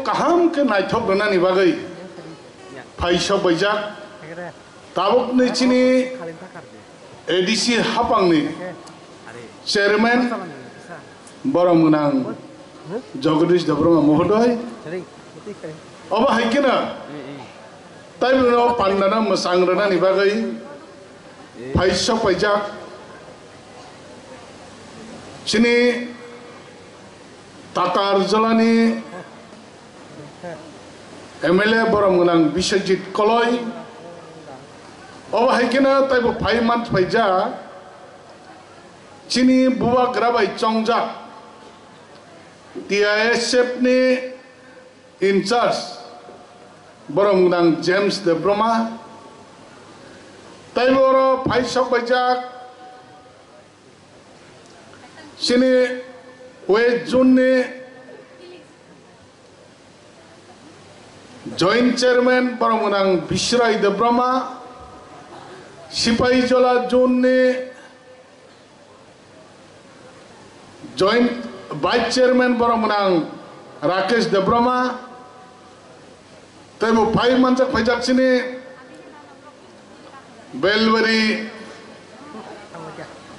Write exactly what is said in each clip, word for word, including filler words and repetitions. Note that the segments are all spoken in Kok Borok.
kaham khe naithok rwnani bagwi phaisok baijak. Tabukni chini A D C hapangni chairman borom gwnang Jagadish Debbarma mohodoy. Obo hai kheno taibo pandano mwchang rwnani bagwi phaisok paijak. Chini Takarjalani M L A borom gwnang Biswajit Koloi. Obo hai kheno taibo phai man phaijak. Chini bubagra bai chongjak T I S F ni in charge borom gwnang James Debbarma. Taibo oro phaisok paijak chini West Zone ni Joint Chairman borom gwnang Biswrai Debbarma, Sipaijala Zone ni Joint Vice Chairman borom gwnang Rakesh Debbarma, teibo phai manjak phaijak chini Belbari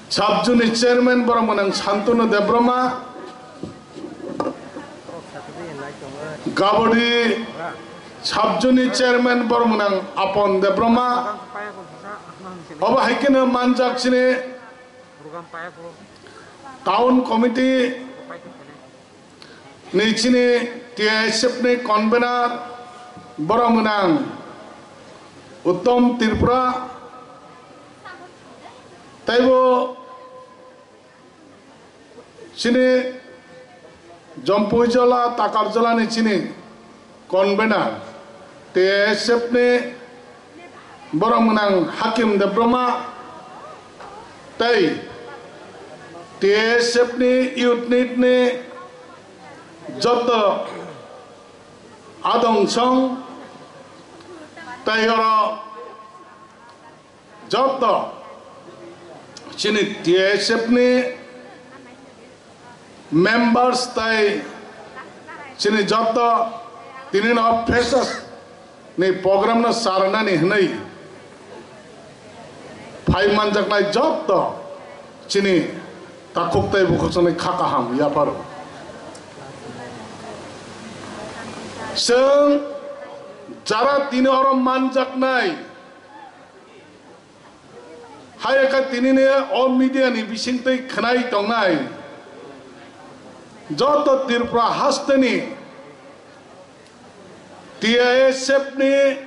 Sabjuni Chairman borom gwnang Santanu Debbarma, Gabodi Sabjuni Chairman borom gwnang Apon Debbarma, obo hai kheno manjak chini Town Committee ni chini T I S F ni convener borom gwnang Uttom Tripura, teibo chini Jompuijala, Takarjala ni chini convener, T I S F ni borom gwnang Hakim Debbarma tei T I S F ni youth unit ni joto adong song tei oro joto chini T I S F ni members tei chini joto tini no freshers ni program no charnani hwnwi phai manjaknai joto chini takhuk tei bukhuk chwngni kha kaham yaparo. Chwng jara tini oro manjaknai Hai khe tinini o media ni bisingtwi khwnai tongnai joto Tripura hasteni T I S F ni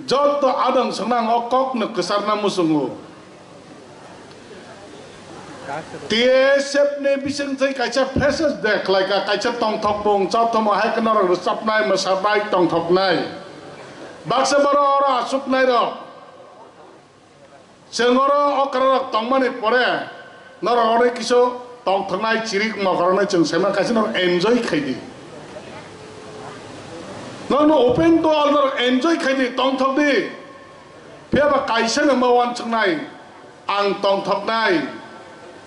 joto adang swngnang o kokno kwcharna muchungo. T S F ni bising twi kaisa freshers day khlaika, kaisa tongthok bung chothomo hai kheno norok rwchapnai, mwsarnai, tongthoknai. Baksa borok oro achuknai rok. Chwng oro okra rok tongmani pore norok oro kisu tongthoknai chirik mokoroknai chwng saima kaisa norok enjoy khaidi. Norokno open to all norok enjoy khaidi, tongthokdi. Phiya ba kaisa no ma uansuknai, ang tongthoknai,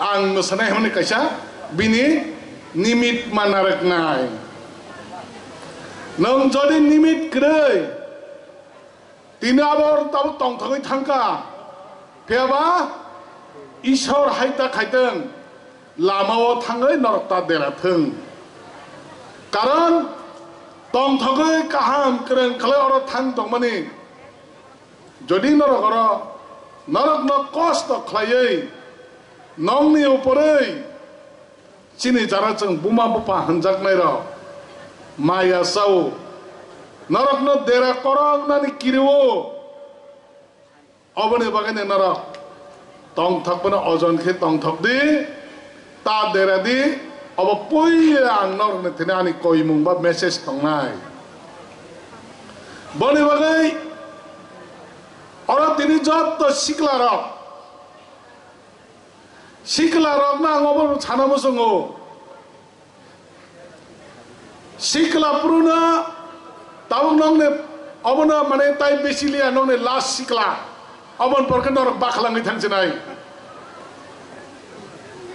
ang mwsanai hwnwi kaisa bini nimit ma narwknai. Nwng jodi nimit kwrwi, tini abo tabuk tongthogwi thangkha, phiya ba Ishwar hai ta khaitwng, lama o thangwi norok ta dera thwng. Karon tongthogwi kaham kwrwng khlai oro thang tongmani. Jodi norok oro norokno kosto khlaiwi, nokni uporwi chini jara chwng buma bupha hwnjaknairok maya chao, norokno dera koroknani kirio, oboni bagwino norok tongthokmano ojon khe tongthokdi. Ta dera di, obo puila ang norokni thani ani koimung ba message tongnai. Boni bagwi oro tini jotto siklarok, siklarokno ang obo sana muchungo. Sikla phuru no tabuk nokni obono mane tai besi liya, nokni last sikla. Oboni pore khe norok bakhlangwi thangsinai.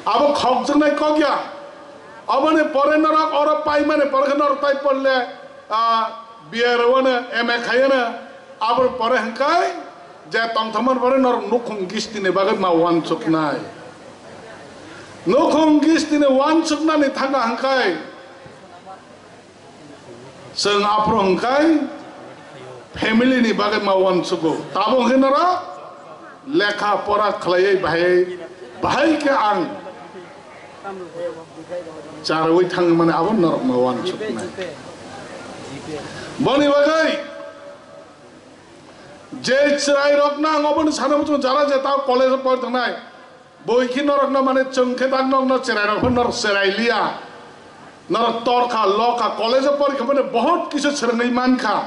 Abo khokjaknai kok ya. Aboni pore norok oro paimani pore khe norok tai porle, ah, B A rwano, M A khaiyano, aboni pore hwnkhai je tongthokmani pore norok nukhung gistini bagwi ma uansuknai. Nukhung gistini uansuknani thangkha hwnkhai chwng aphuru hwnkhai family ni bagwi ma uansugo. Tabuk hwnwi norok lekha pora khlaiwi bahai, bahai khe ang charwi thangmani abo norokno uansuknai. Boni bagwi je chwrairokno ang obono sana muchungo jara je tao college-o pori tongnai. Boi khe norokno mane chwng khe tak norokno chwrairok phano norok chwrai liya. Norok torkha, lokha, college-o pori kha mane bahut kisa swrwngwi mankha.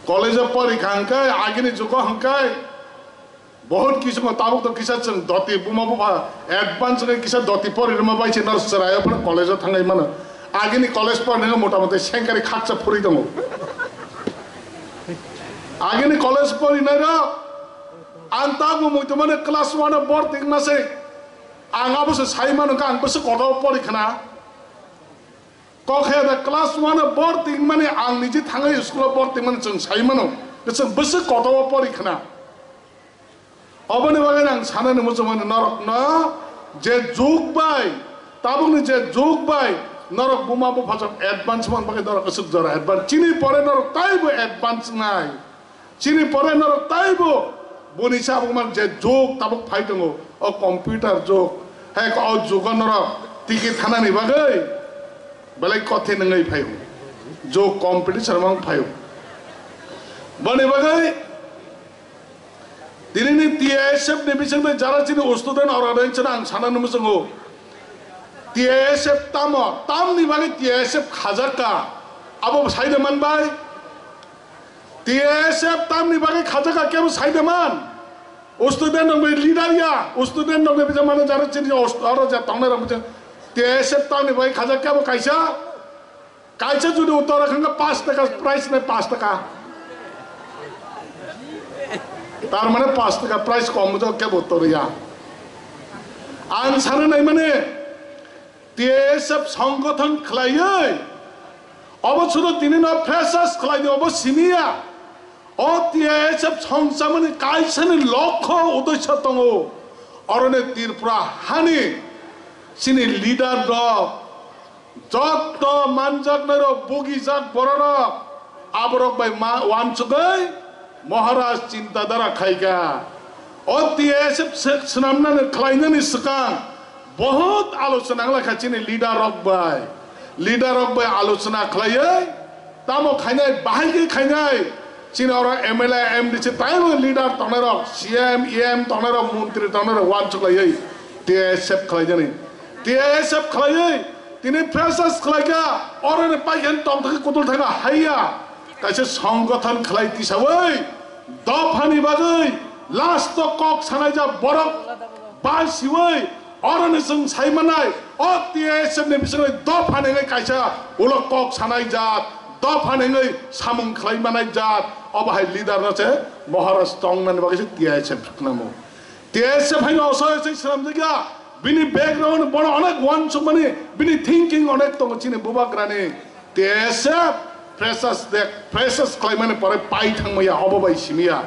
College-o pori kha hwnkhai, agini jugo hwnkhai, bahut kisu ma tabuk to kisa chwng doti buma bupha advance khe kisa doti pori rwma bai se nor chwraio phano college-o thangwi mano. Agini college pornai mota mota sengkari khaksa phuri tongo. Agini college porinai rok ang tabuk muitu mano class one-o borti wngma se ang abo se sai mano khe ang bwswk kotor pori khna. Kokhe da class one-o borti wngmani ang niji thangwi school-o borti wngmani chwng sai mano. Chwng bwswk kotor pori khna. Oboni bagwi ang sanani muchungmani norokno je jug bai, tabukni je jug bai norok buma buphasong advance man bagwi norok aswk jora advance. Chini pore norok taibo advance nai. Chini pore norok taibo boni sabuk man je jug tabuk phai tongo, o computer jug. Hai o jugo norok tiki thanani bagwi belai kothin wngwi phaio. Jug competition mang phaio. Boni bagwi Tinini T S F ni bisingtwi jara chini student organization ang sana nung muchungo. T S F tamo, tamni bagwi T S F khajak ka? Abo sai de man bai? T S F tamni bagwi khajak ka kebo sai de man? Student rok bai leader ya, student rok bai bisa mano jara chini os-, oro ja tongnai rok bisa T S F tamni bagwi khajak kebo kaisa? Kaisa jodi uttor rwkha hwnkhe pash taka price nai pash taka. Tar mane pash taka price kom wngkha kebo uttor rwya. Ang sana nai mane T S F songgothon khlaiwi obo sudo tini no freshers khlai di obo simiya. O T S F songchamani kaisani lokho uddesho tongo. Oroni Tripura hani chini leader rok, jotto manjaknairok, bugijak bororok, aborok bai ma-, uansugwi Maharaj chintadara khaikha. O T S F se-, swnamnani khlainani swkang bahut alochona wnglaikha chini leader rok bai. Leader rok bai alochona khlaiwi tamo khainai, bahai khe khainai. Chini oro M L A, M D C taibo leader tongnairok, C M, E M tongnairok, montri tongnairok uansuklaiwi T S F khlaijani. T S F khlaiwi tini freshers khlaikha, oroni paikhan tongthokgwi kutul thangkha haiya. Kaisa songgothon khlai tisawi dophani bagwi last o kok sanaijak borok basiwi oroni chwng sai manai o T S F ni bisingtwi dophani wngwi kaisa ulo kok sanai jat, dophani wngwi samung khlai manai jat, obo hai leader no se Maharaj tongnani bagwi se T S F khnamo. T S F haino osoi osoi swnamjakya, bini background bono onek uansukmani, bini thinking onek tongo chini bubagrani. T S F freshers de, freshers khlaimani pore pai thangmaya, obo bai simiya.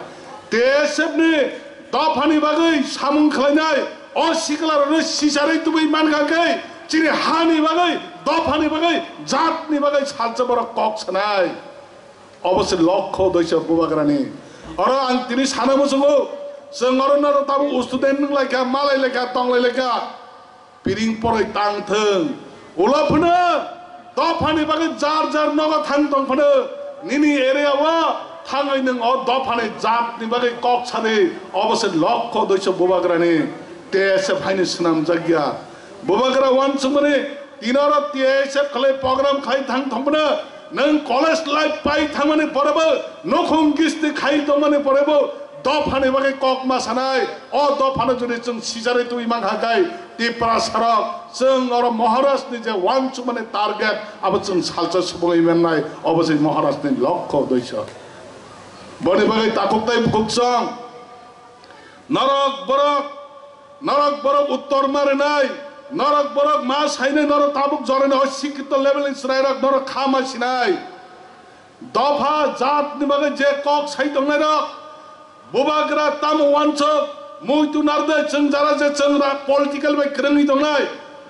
T S F ni dophani bagwi samung khlainai, o siklarokno sicharwi tubui mankha khe, chini hani bagwi, dophani bagwi, jatni bagwi salsa borok kok sanai. Obo se lokho doisa bubagrani. Oro ang tini sana muchungo, chwng oro no tabuk student nung laikha, malai laikha, tong lai laikha. Piring poroi tang thung. Ulo phano dophani bagwi jar jar nogo thang tong phano nini area o thangwi nwng o dophani jatni bagwi kok sadi, obo se lokho doisa bubagrani T S F haino swnamjak ya. Bubagra uansukmani tini oro T S F khlai program khai thang tong phano nwng college life pai thangmani porebo, nukhung gisti khai tongmani porebo, dophani bagwi kok ma sanai, o dophano jodi chwng sicharwi twi mankha khe, Tiprasarok, chwng oro Maharajni je uansukmani target, abo chwng salsa subungwi mannai, obo se Maharajni lokho doisa. Boni bagwi takhuk tai bukhuk chwng, norok borok, norok borok uttor ma rwnai, Norok borok ma sainai, norok tabuk jorani o sikito level ni chwrairok norok kha ma sinai. Dopha jat ni bagwi je kok sai tongnai rok, bubagra tamo wansuk, muitu narde chwng jara je chwng ra political bai kwrwngwi tongnai,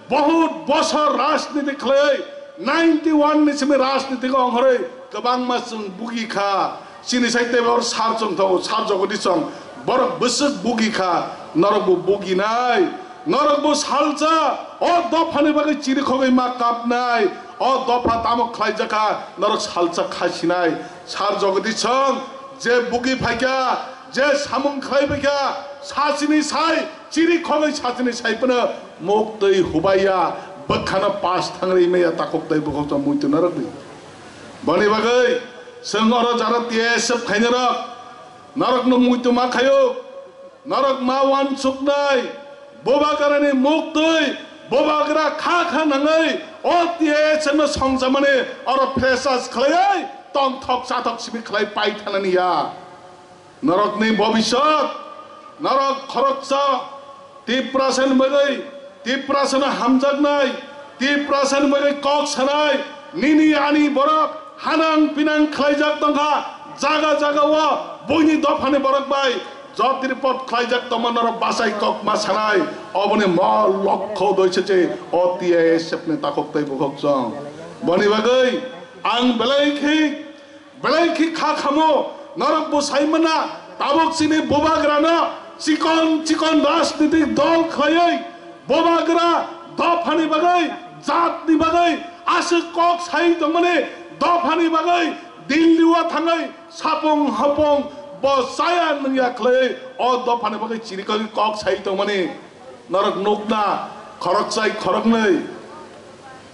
bahut bosor rajniti khlai, ninety one ni simi rajniti ko ongkhorwi kwbangma chwng bugi kha. Chini sai tei bor sar chwng tho, sar jogodi chwng, borok bwswk bugi kha, norok bo bugi nai. Norok bo salsa o dophani bagwi chirikhogwi ma kapnai, o dopha tamo khlaijak kha, norok salsa kha sinai. Sar jogodi chwng je bugi phaikha, je samung khlai phaikha, sachini sai chirikhogwi sachini sai phano muk twi hubaiya, bwkhano pas thangri maya takhuk tei bukhuk chwng muitu narwgwi. Boni bagwi chwng oro jara T S F khainarok, norokno muitu ma khaio. Norok ma wansuknai, bubagrani muktwi, bubagra kha kha nangwi o T S F no songchamani oro freshers khlaiwi tongthok chathok simi khlai pai thanani ya. Norokni bobisot, norok khoroksa Tiprasani bagwi, Tiprasano hamjaknai, Tiprasani bagwi kok sanai, nini ani borok hanang pinang khlaijak tongkha, jaga jaga o buini dophani borok bai jotiripot khlaijak tongma norok bachai kok ma sanai, oboni mo lokho doise se o T S F ni takhuk tei bukhuk chwng. Boni bagwi ang belai khe Belai khe kha khamo, norok bo sai mana, tabuk chini bubagrano chikon chikon rajnitik dol khlaiwi bubagra dophani bagwi, jatni bagwi aswk kok sai tongmani, dophani bagwi Delhi o thangwi sapung hapung bo chaya nungya khlaiwi o dophani bagwi chirikogwi kok sai tongmani. Norok nukna khoroksai khoroknwi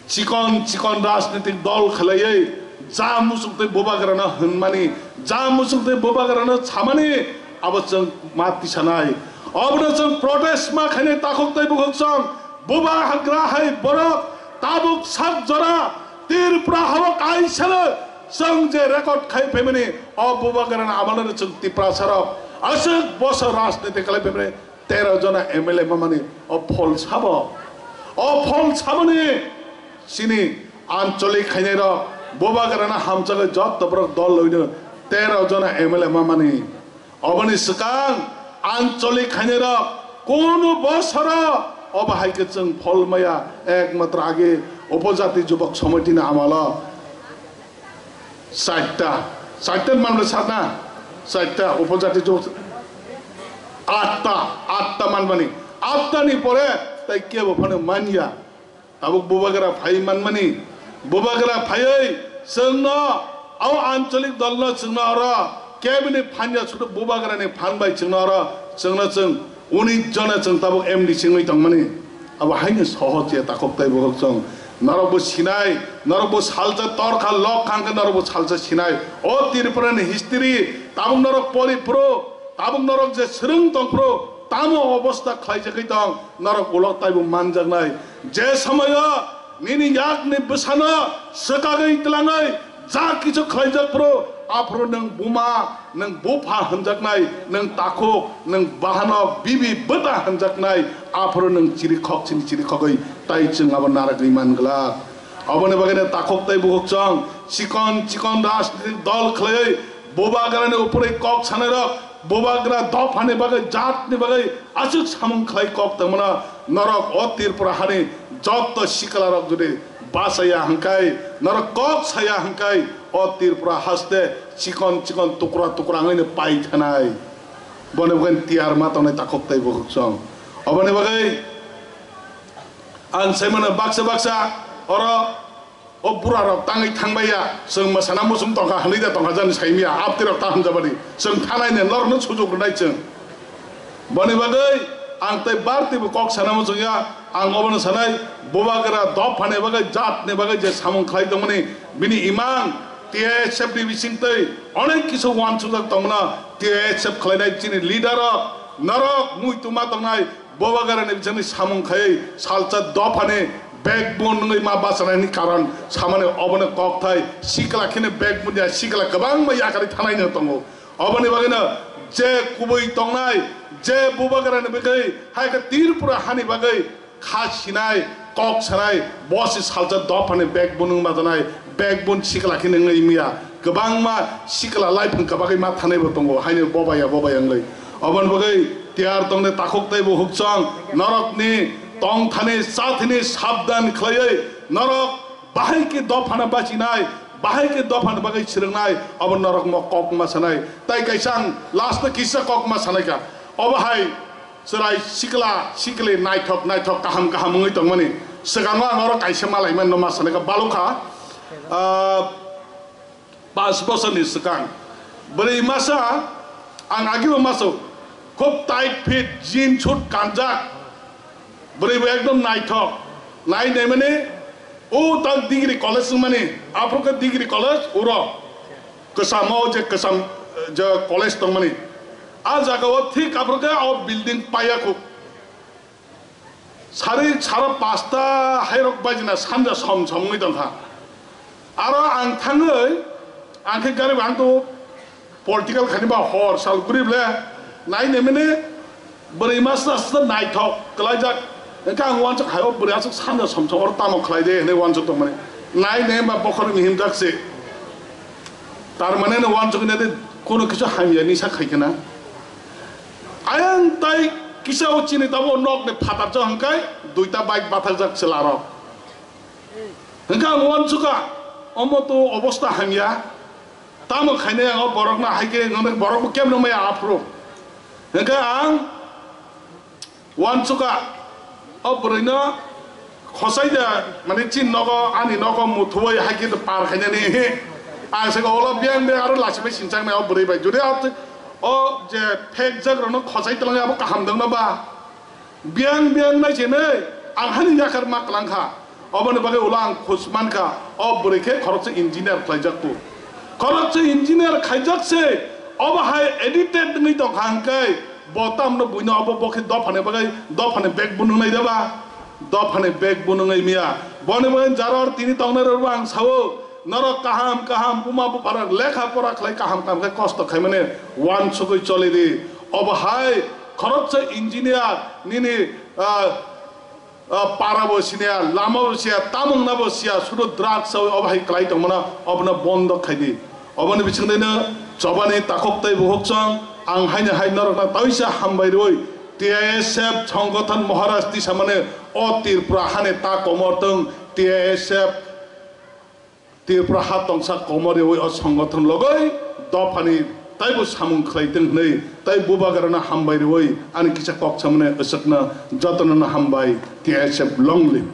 chikon chikon rajnitik dol khlaiwi ja muchuk tei bubagrano hwnmani, ja muchuk tei bubagrano samani, abo chwng ma tisanai. Obono chwng protest ma khainai takhuk tei bukhuk chwng bubagra hai borok tabuk sak jora Tripura hao kaisano chwng je record khai phaimani o bubagrano amolno chwng Tiprasarok aswk bosor rajniti khlai phaimani. Tero jona M L A mamani o phol sabo, o phol saboni chini ancholik khainai rok bubagrana hamjagwi jotto borok dol loino tero jona M L A mamani. Oboni swkang ancholik khainai rok kunu bosoro obo hai khe chwng phol maya, ekmatro age upojati jubok somitini amalo. Chaita, chaita manbani satna, chaita upojati jo atta, atta manbani, atta ni pore tai kebo phano manya. Tabuk bubagra phai manmani, bubagra phaiwi chwngno, o ancholik dolno chwngno oro kebini phanya sudu bubagrani phan bai chwngno oro chwngno chwng Unis jona chwng tabuk M D C wngwi tongmani. Abo haino sohor se takhuk tei bukhuk chwng. Norokbo sinai, norokbo salsa torkha lok khangkhe norokbo salsa sinai. O Tripura ni history tabuk norok pori phuru, tabuk norok je swrwng tong phuru, tamo obostha khlaijagwi tong, norok ulo taibo manjaknai. Je somoyo nini yakni bwsano swkagwi twlangwi ja kichu khlaijak phuru, aphuru nwng buma, nwng bupha hwnjaknai, nwng takhuk, nwng bahanok, bibi bwta hwnjaknai, aphuru nwng chirikhok chini chirikhogwi tai chwng abo narwgwi man glak. Aboni bagwino takhuk tei bukhuk chwng chikon chikon rajnitik dol khlaiwi bubagrani uphurwi kok sanairok, bubagra dophani bagwi, jatni bagwi aswk samung khlai kok tongmano norok o Tripura hani jotto siklarok jodi bachaya hwnkhai, norok kok saya hwnkhai, o Tripura haste chikon chikon tukra tukra wngwi pai thanai. Boni bagwi tiyar ma tongnai takhuk tei bukhuk chwng. Oboni bagwi ang saimano baksa baksa oro o bura rok tangwi thangbaiya, chwng mwsana muchung tongkha hwnwi da tongkha jani saimya, aptwi rok ta hamjabani chwng thanai ne norokno sujuk rwnai chwng. Boni bagwi ang tei bartwi bo kok sana muchungya, ang obono sanai, bubagra dophani bagwi, jatni bagwi je samung khlai tongmani, bini imang T S F ni bisingtwi onek kisu wansukjak tongmano, T S F khlainai chini leader rok, norok muitu ma tongnai, bubagrani bisingni samung khai salsa dophani backbone wngwi ma bachanaini karon samani obono kokthai sikla kheno backbone ya sikla kwbangma yakarwi thanaino tongo. Oboni bagwino je kubui tongnai, je bubagrani bagwi, hai khe Tripura hani bagwi Kha sinai, kok sanai, bo se salsa dophani backbone wng ma janai, backbone sikla khe nang wngya. Kwbangma sikla life wng kwbagwi ma thanai bo tongo, haino bobaya, bobaya wngwi. Oboni bagwi tiyar tongnai takhuk tei bukhuk chwng, norokni tongthani, chathini sabdan khlaiwi, norok bahai khe dophano bachinai, bahai khe dophano bagwi swrwngnai, obo norok mo kok ma sanai. Tai kaisa ang last o kisa kok ma sanai kha. Obo hai chwrai sikla, sikli naithok, naithok, kaham, kaham wngwi tongmani. Swkango ang oro kaisa malai mano ma sanai kha, balukha, ah, pas bosorni swkang. Bwrwi masa, ang agibo maso, khub tight fit, jean suit kanjak. Bwrwi bo ekdom naithok. Nai naimani, o tak degree college wngmani, aphuru khe degree college, uro. Kwchamo je kwcham, je college tongmani. A jaga o thik aphuru khe o building paiya khu. Sari sara pasta hairok bajina sanja som som wngwi tongkha. Aro ang thangwi, ang khe gari bo ang to political khani ba hor sal guri ble nai nemene bwrwi masa sa naithok kwlaijak. Engkha ang wansuk hayo bwrwi asuk sanja som som oro tamo khlai de hwnwi wansuk tongmani. Nai ne ba bokhorok ni himjak se. Tar mane no wansuk ne de kono kisu hamya ni sa khai kana. Ayang tai kisa o chini tabo nok ne phatar chok hangkai duita bike bathakjak chwlarok. Hingke ang uansuka, omo to obosta hamya. Tamo khainai ang o borokno hai khe wngkha borokbo kebno maya aphuru. Hingke ang uansuka, o bwrwino khosai da, mane chini nogo, ani nogo muthuwi hai khe par khainani. Ang se olo biyang biyang aro lachimai sinchang nai o bwrwi bai. Jodi o je phekjak rokno khosai twlang abo kaham dwngno ba? Biyang biyang nai se nai, ang hani yakar ma kwlang kha. Oboni bagwi ulo ang khus man kha, o bwrwi khe khoroksa engineer khlaijak tu. Khoroksa engineer khaijak se, obo hai addicted wngwi tong kha hwnkhe, bo tamno buino obo bo khe dophani bagwi, dophani bag bunung nai deba? Dophani bag bunung nai miya. Boni bagwi jaror tini tongnai rok ang sao, norok kaham kaham buma bupharok lekha pora khlai kaham kaham khe kosto khaimani uansugwi choli di. Obo hai khoroksa engineer nini, ah, ah, para bo siya, lama bo siya, tamung na bo siya, sudu drugs o obo hai kwlai tongmano, obono bondo khai di. Oboni bisingdino chobani takhuk tei bukhuk chwng ang haino hai norokno taisa hambai rwi T I S F songgothon Maharaj tisamani o Tripura hani ta komor tong T I S F Tripura ha tongsa komor riwi o songgothon logoi dophani taibo samung khlai tong hwnwi tai bubagrano hambai riwi ani kisa kok samani aswkno jotono hambai T S F long live.